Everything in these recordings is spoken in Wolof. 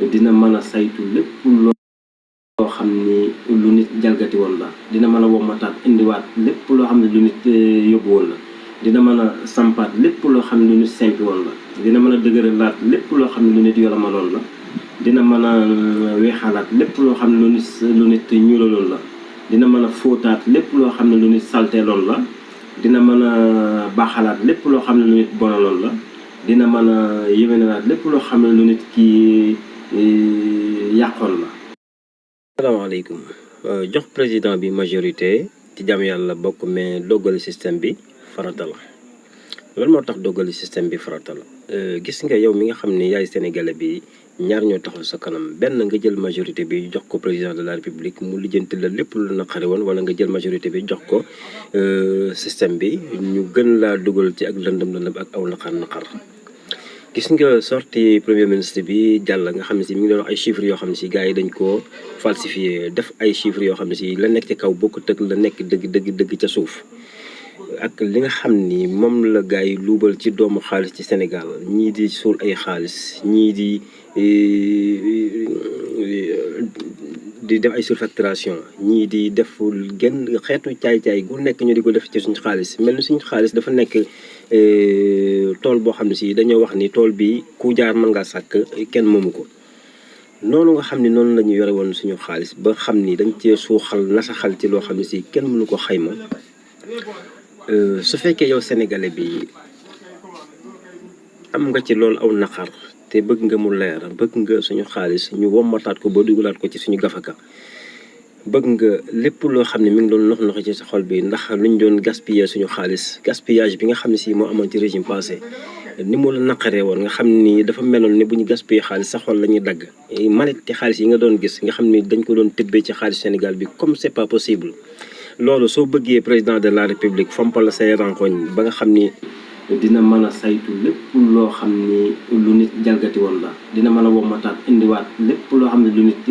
dina mën a saytu lépp loo xam ni lu nit jalgati woon la, dina mën a womataat indiwaat lépp loo xam ne lu nit yóbbu woon la, dina mën a sampaat lépp loo xam ne lu nit sempi woon la, dina mën a dëgëralaat lépp loo xam ne lu nit yoramaloon la, dina mën a weexalaat lépp loo xam ne lu nit ñuulaloon la, dina mën a fóotaat lépp loo xam ne lu nit salteeloon la, dina mën a baaxalaat lépp loo xam ne lu nit bonaloon la, dina mën a yéwénalaat lépp loo xam ne lu nit ki yàqoon la. Asalaamaaleykum. Jox président bi majorité ci jàmm yàlla bokk, mais doggali système bi farata la. lan moo tax doggali système bi farata la? Gis nga yow mi nga xam ne yaay sénégalais bi, ñaar ñoo taxaw sa kanam. benn nga jël majorité bi jox ko président de la république mu lijjanti la lépp lu naqari woon, wala nga jël majorité bi jox ko système bi ñu gën laa dugal ci ak lëndëm ak aw naqar. gis nga sorti premier ministre bi jàll nga xam ne si mi ngi doon wax ay chiffres yoo xam ne si gars yi dañ koo falsifié, def ay chiffres yoo xam ne si la nekk ci kaw bokk tëg la nekk dëgg ca suuf. ak li nga xam ni moom la gars yi luubal ci doomu xaalis ci Sénégal, ñii di suul ay xaalis, ñii di def ay surfacturation, ñii di def genn xeetu caay-caay gu nekk ñu di ko def ci suñu xaalis. mel ni suñu xaalis dafa nekk tool boo xam ne si dañoo wax ni tool bi ku jaar mën ngaa sàkk, kenn moomu ko. noonu nga xam ni noonu la ñu yore woon suñu xaalis ba xam ni dañ cee suuxal nasaxal ci loo xam ne si kenn mënu ko xayma. su fekkee yow sénégalais bi am nga ci loolu aw naqar te bëgg nga mu leer, bëgg nga suñu xaalis ñu wommataat ko ba dugalaat ko ci suñu gafaka, bëgg nga lépp loo xam ne mi ngi doon nox ci sa xol bi ndax luñ doon gaspiller suñu xaalis, gaspillage bi nga xam ne si moo amoon ci régime passé, ni mu la naqaree woon nga xam ni dafa meloon ni bu ñu gaspiller xaalis sa xol la ñuy dagg. maneti xaalis yi nga doon gis nga xam ni dañ ko doon tëbbee ci xaalis Sénégal bi comme c'est pas possible. loolu soo bëggee président de la république fompal say rankoñ ba nga xam ni dina mën a saytu lépp loo xam ni lu nit jalgati woon la, dina mën a womataat indiwaat lépp loo xam ne lu nit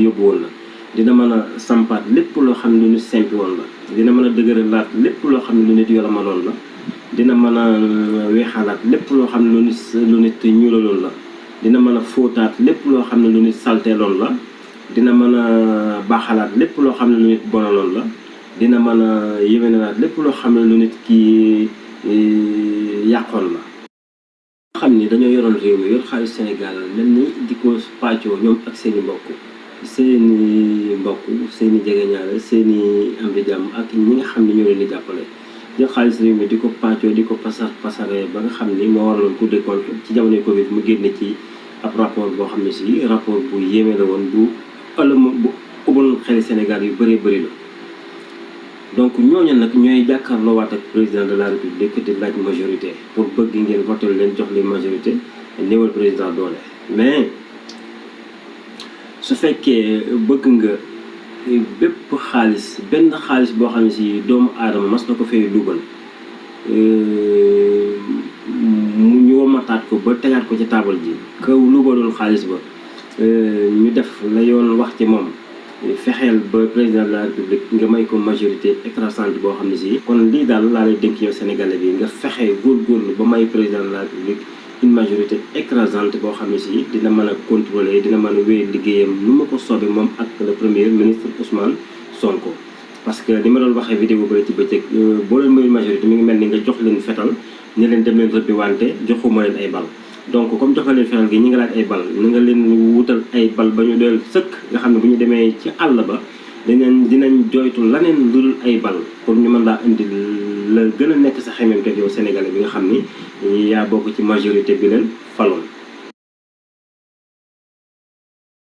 yóbbu woon la, dina mën a sampaat lépp loo xam ne lu nit sempi woon la, dina mën a dëgëralaat lépp loo xam ne lu nit yoramaloon la, dina mën a weexalaat lépp loo xam ne lu nit ñuulaloon la, dina mën a fóotaat lépp loo xam ne lu nit salteeloon la, dina mën a baaxalaat lépp loo xam ne lu nit bonaloon la, dina mën a yéwénalaat lépp loo xam ne lu nit ki yàqoon la. xam ni dañoo yoroon réew mi yor xaalis Sénégal mel ni di ko pàccoo ñoom ak seeni mbokk, seeni jegeñaale, seeni am di jàmm ak ñi nga xam ne ñoo leen di jàppale. jël xaalis réew mi di ko pàccoo, di ko pasaree ba nga xam ni moo waraloon Cour des comptes ci jamonoy Covid mu génne ci ab rapport boo xam ne si rapport bu yéeme la woon, bu ubboon xeli Sénégal yu bëree bëri la. donc ñooñu nag ñooy jàkkaarloowaat ak président de la république di laaj majorité pour bëgg ngeen voté leen jox leen majorité néewal président doole. mais su fekkee bëgg nga bépp xaalis, benn xaalis boo xam ne si doomu aadama mas na ko fay dugal, ñu womataat ko ba tegaat ko ci taabal ji, kaw lubaloon xaalis ba ñu def la yoon wax ci moom, fexeel ba président de la république nga may ko majorité écrasante boo xam ne si. kon lii daal laa lay dénk yow sénégalais bi, nga fexe góorgóorlu ba may président de la république une majorité écrasante boo xam ne si dina mën a contrôler, dina mën a wéy liggéeyam nu ma ko soobee moom ak le premier ministre Ousmane Sonko. parce que ni ma doon waxee vidéo ba ci bëccëg, boo leen mayul majorité mi ngi mel ni nga jox leen fetal ne leen dem leen rëbbi wante joxuma leen ay bal. donc comme jox leen fetal gi ñi nga laaj ay bal, na nga leen wutal ay bal ba ñu doyal sëkk, nga xam ne bu ñu demee ci àll ba dinañ joytu laneen lu dul ay bal pour ñu mën laa indi la gën a nekk sa xemem yow sénégalais bi nga xam ni yaa bokk ci majorité bi leen faloon.